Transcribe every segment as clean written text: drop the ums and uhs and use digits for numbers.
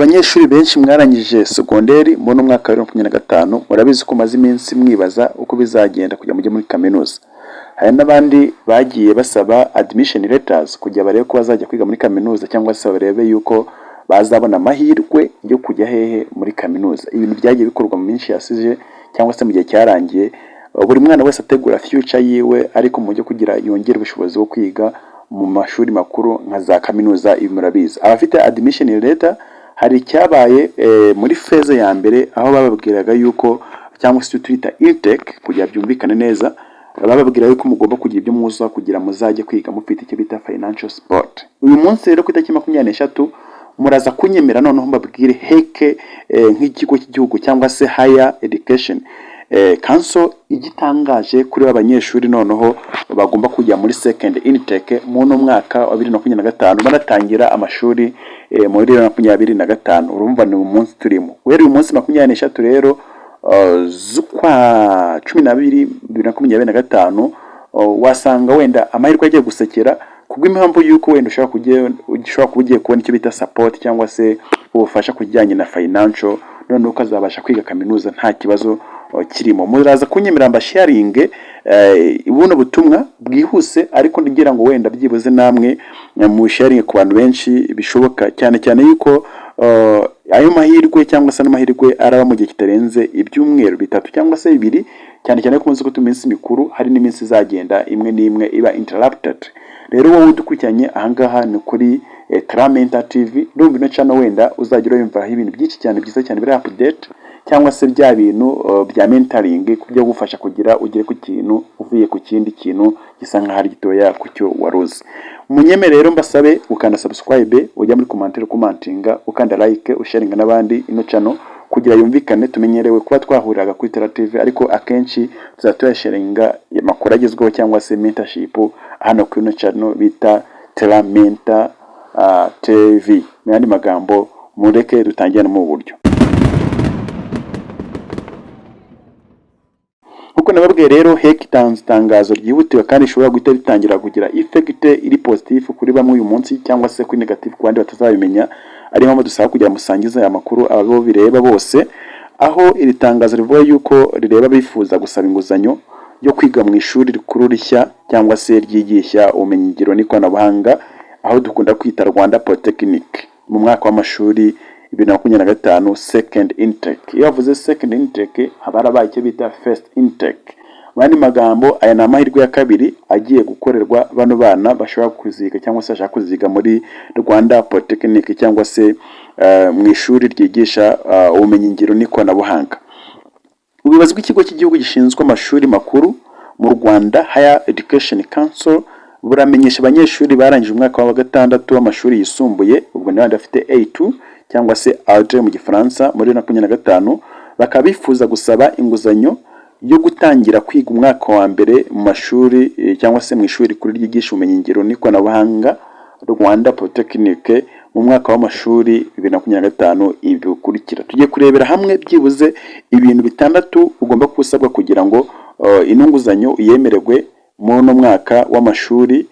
Abanyeshuri benshi mwarangije segonderi muri uno mwaka wa 2025, murabizi ko mumaze iminsi mwibaza uko bizagenda kugira mujye muri kaminuza. Hari n'abandi bagiye basaba admission letters kugira barebe ko bazajya kwiga muri kaminuza, cyangwa se barebe yuko bazabona amahirwe yo kujya hehe? Muri kaminuza. Ibintu byagiye bikorwa mu minsi yasize cyangwa se mu gihe cyarangiye, buri mwana wese ategura future yiwe, ariko mu buryo kugira yongere ubushobozi bwo kwiga mu mashuri makuru nka za kaminuza. Ibi murabizi. Abafite admission letter, hari icyabaye muri phase ya mbere, aho bababwiraga yuko, cyangwa se icyo twita intake kugira byumvikane neza, bababwira yuko mugomba kugira ibyo muza kugira muzajye kwiga mufite icyo bita financial support. Uyu munsi rero, ku itariki 23, muraza kunyemera noneho mbabwire HEC nk'ikigo cy'igihugu cyangwa se Higher Education Council igitangaje kuri ba banyeshuri noneho bagomba kujya muri second intake mu no mwaka wa 2025, banatangira amashuri muri 2025. Urumva ni umunsi turimo guhera uyu munsi 23 rero z'ukwa 12 2025, wasanga wenda amahirwe agiye gusekera kubw'impamvu y'uko wenda ushobora kuba ugiye kubona icyo bita support cyangwa se ubufasha ku kijyanye na financial, noneho ukazabasha kwiga kaminuza nta kibazo kirimo. Muraza kunyemerera mbasharinge buno butumwa bwihuse, ariko ngira ngo wenda byibuze namwe musharinge ku bantu benshi bishoboka, cyane cyane yuko ayo mahirwe cyangwa se n'amahirwe araba mu gihe kitarenze ibyumweru 3 cyangwa se 2, cyane cyane ko muzi ko iminsi mikuru hari n'iminsi izagenda imwe n'imwe iba interrupted. Rero wowe udukurikiranye ahangaha ni kuri Tramenta TV, ndumva ino channel wenda uzajya urayumvaho ibintu byinshi cyane byiza cyane biri update, cyangwa se bya bintu bya mentoring byo gufasha kugira ugere ku kintu uvuye ku kindi kintu gisa nk'aho ari gitoya ku cyo wari uzi. Munyeme rero mbasabe ukanda subscribe, ujya muri commentaire commentinga, ukanda like, usharinga n'abandi ino channel kugira yumvikane. Tumenyerewe kuba twahuriraga kuri Tera TV, ariko akenshi tuzajya tuyasharinga amakuru agezweho cyangwa se mentorship hano kuri ino channel bita Tera Mentor TV. Mu yandi magambo, mureke dutangire mu buryo nkuko nababwiye. Rero HEC itanze itangazo ryihutirwa kandi rishobora guhita ritangira kugira effect iri positive kuri bamwe uyu munsi, cyangwa se kuri negative ku bandi batazabimenya. Ari mpamvu dusaba kugira musangize aya makuru abo bireba bose, aho iri tangazo rivuga yuko rireba bifuza gusaba inguzanyo yo kwiga mu ishuri rikuru rishya cyangwa se ryigisha ubumenyingiro n'ikoranabuhanga, aho dukunda kwita Rwanda Polytechnic, mu mwaka w'amashuri 2025 second intake. Iyo bavuze second intake, haba harabaye icyo bita first intake. Mu yandi magambo, aya ni amahirwe ya kabiri agiye gukorerwa bano bana bashobora kuziga cyangwa se bashaka kuziga muri Rwanda Polytechnic, cyangwa se mu ishuri ryigisha ubumenyingiro n'ikoranabuhanga. Ubuyobozi bw'ikigo cy'igihugu gishinzwe amashuri makuru mu Rwanda, Higher Education Council, buramenyesha abanyeshuri barangije umwaka wa gatandatu w'amashuri yisumbuye, ubwo ni bandi bafite A2 cyangwa se A2 mu Gifaransa, muri 2025, bakaba bifuza gusaba inguzanyo yo gutangira kwiga umwaka wa mbere mu mashuri cyangwa se mu ishuri rikuru ryigisha ubumenyingiro n'ikoranabuhanga, Rwanda Polytechnic, mu mwaka w'amashuri 2025, ibi bikurikira. Tugiye kurebera hamwe byibuze ibintu bitandatu ugomba kuba usabwa kugira ngo ino nguzanyo yemererwe muri uno mwaka w'amashuri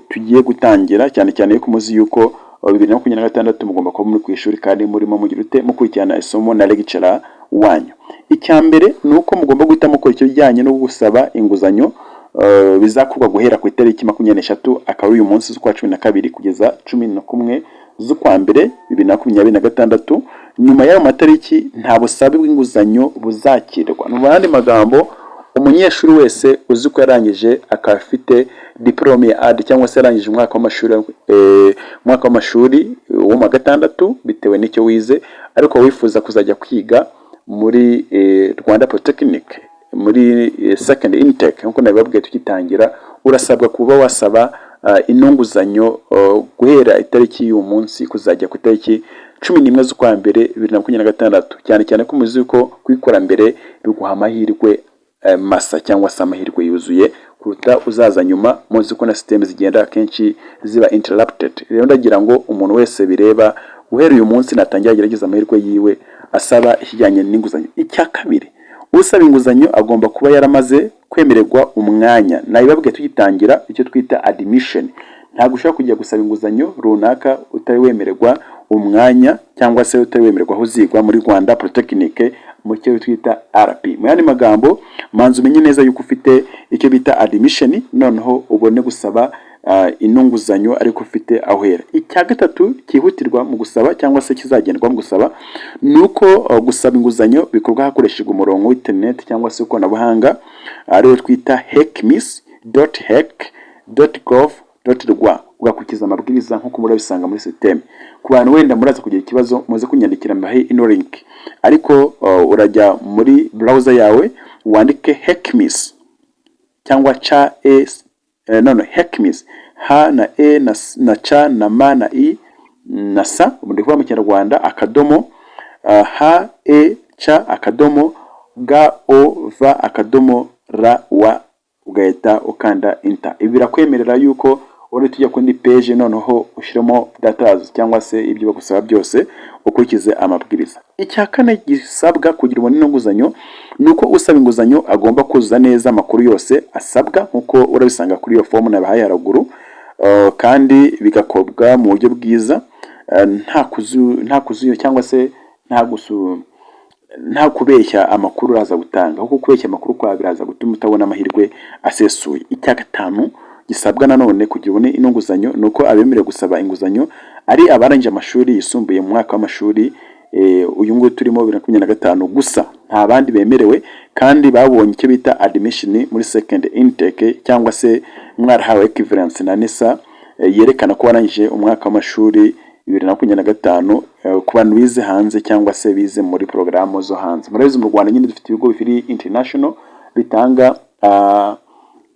tugiye gutangira, cyane cyane yuko muzi yuko 2026 mugomba kuba muri ku ishuri kandi murimo mugira ute? Mukurikirana isomo na lecturer wanyu. Icya mbere ni uko mugomba guhita mukora ikijyanye no gusaba inguzanyo. Bizakorwa guhera ku itariki 23, akaba ari uyu munsi, z'ukwa 12 kugeza 11 z'ukwa mbere 2026. Nyuma y'ayo matariki nta busabe bw'inguzanyo buzakirwa. Mu yandi magambo, umunyeshuri wese uzi ko yarangije akaba afite diplôme ya A2, cyangwa se yarangije umwaka w'amashuri wo mu wa gatandatu bitewe n'icyo wize, ariko wifuza kuzajya kwiga muri Rwanda Polytechnic muri second intake nkuko nabibabwiye tugitangira, urasabwa kuba wasaba ino nguzanyo guhera itariki y'uyu munsi kuzajya ku itariki 11 z'ukwa mbere 2026, cyane cyane ko muzi ko kuyikora mbere biguha amahirwe masa cyangwa se amahirwe yuzuye kuruta uzaza nyuma. Muzi ko na system zigenda akenshi ziba interrupted. Rero ndagira ngo umuntu wese bireba, guhera uyu munsi natangira agerageza amahirwe yiwe asaba ikijyanye n'inguzanyo. Icya kabiri, usaba inguzanyo agomba kuba yaramaze kwemererwa umwanya. Nabibabwiye tugitangira, icyo twita admission. Ntabwo ushobora kujya gusaba inguzanyo runaka utari wemererwa. umwanya cyangwa se utari wemererwa aho uzigwa muri Rwanda Polytechnic, mu cyo twita RP. Mu yandi magambo, manza umenye neza yuko ufite icyo bita admission, noneho ubone gusaba ino nguzanyo, ariko ufite aho uhera. Icya gatatu cyihutirwa mu gusaba cyangwa se kizagendwa mu gusaba ni uko gusaba inguzanyo bikorwa hakoreshejwe umurongo w'internet cyangwa se ikoranabuhanga, ariwo twita hecmis.hec.gov.rw, ugakurikiza amabwiriza nk'uko murabisanga muri system. Ku bantu wenda muraza kugira ikibazo, muze kunyandikira mbahe ino link. Ariko urajya muri browser yawe, wandike HECMIS cyangwa C E no no HECMIS, H na E na, S, na C na M na I na S, ubu ndi kuvuga mu Kinyarwanda, akadomo H E C akadomo G O V akadomo R W, ugahita ukanda enter. Ibi birakwemerera yuko uri tujya kuri page, noneho ushyiramo datas cyangwa se ibyo bagusaba byose, ukurikize amabwiriza. Icya kane gisabwa kugira ubone ino nguzanyo ni uko usaba inguzanyo agomba kuzuza neza amakuru yose asabwa nk'uko urabisanga kuri iyo fomu nabahaye haruguru, kandi bigakorwa mu buryo bwiza, nta kuzuyo cyangwa se nta kubeshya amakuru uraza gutanga, kuko kubeshya amakuru kwawe biraza gutuma utabona amahirwe asesuye. Icya gatanu gisabwa nanone kugira ubone ino nguzanyo ni uko abemerewe gusaba inguzanyo ari abarangije amashuri yisumbuye mu mwaka w'amashuri uyu nguyu turimo, 2025 gusa, nta bandi bemerewe, kandi babonye icyo bita admission muri second intake, cyangwa se mwarahawe equivalence na NESA yerekana ko warangije umwaka w'amashuri 2025, ku bantu bize hanze cyangwa se bize muri porogaramu zo hanze. Murabizi, mu Rwanda nyine dufite ibigo biri international bitanga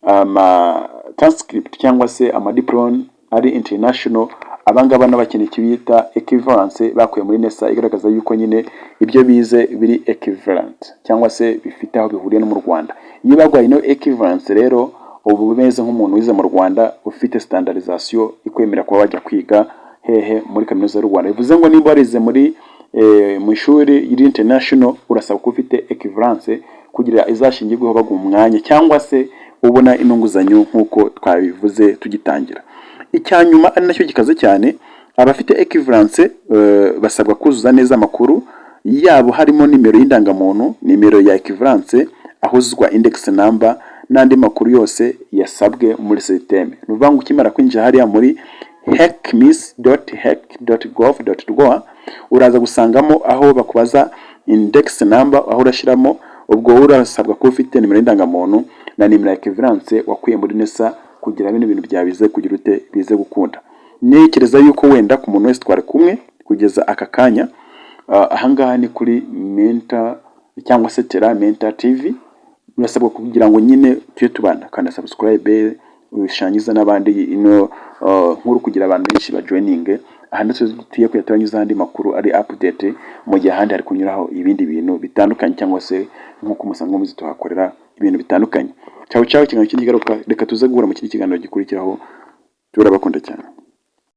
ama transcript cyangwa se ama diplôme ari international. Abangaba n'abakeneye icyo bita equivalence bakuye muri NESA, igaragaza yuko nyine ibyo bize biri equivalent cyangwa se bifite aho bihuriye no mu Rwanda. Iyo baguhaye ino equivalence rero, ubu bimeze nk'umuntu wize mu Rwanda ufite standardization ikwemera kuba wajya kwiga hehe? Muri Kaminuza y'u Rwanda. Bivuze ngo nimba warize muri mu ishuri riri international, urasaba kuba ufite equivalence kugira izashingirweho baguha umwanya cyangwa se ubona ino nguzanyo nk'uko twabivuze tugitangira. Icya nyuma, ari nacyo gikaze cyane, abafite equivalence basabwa kuzuza neza amakuru yabo, harimo nimero y'indangamuntu, nimero ya equivalence ahuzwa index number, n'andi makuru yose yasabwe muri system. Ni ukuvuga ngo ukimara kwinjira hariya muri hecmis.hec.gov.rw, uraza gusangamo aho bakubaza index number, aho urashyiramo. Ubwo urasabwa kuba ufite nimero y'indangamuntu na nimero ya equivalence wakuye muri NESA, kugira bino bintu byawe bize kugira ute? Bize gukunda. Ntekereza yuko wenda ku muntu wese twari kumwe kugeza aka kanya, ahangaha ni kuri Mentor cyangwa se Tera Mentor TV. Urasabwa kugira ngo nyine tujye tubana, kanda subscribe, ushangiza n'abandi ino nkuru kugira abantu benshi bajoininge aha, ndetse tugiye kujya turanyuza andi makuru ari update, mu gihe ahandi hari kunyuraho ibindi bintu bitandukanye, cyangwa se nk'uko musanzwe muzi tuhakorera ibintu bitandukanye. Ciao ciao, ikiganiro kindi kigaruka, reka tuze guhura mu kindi kiganiro gikurikiraho. Turabakunda cyane.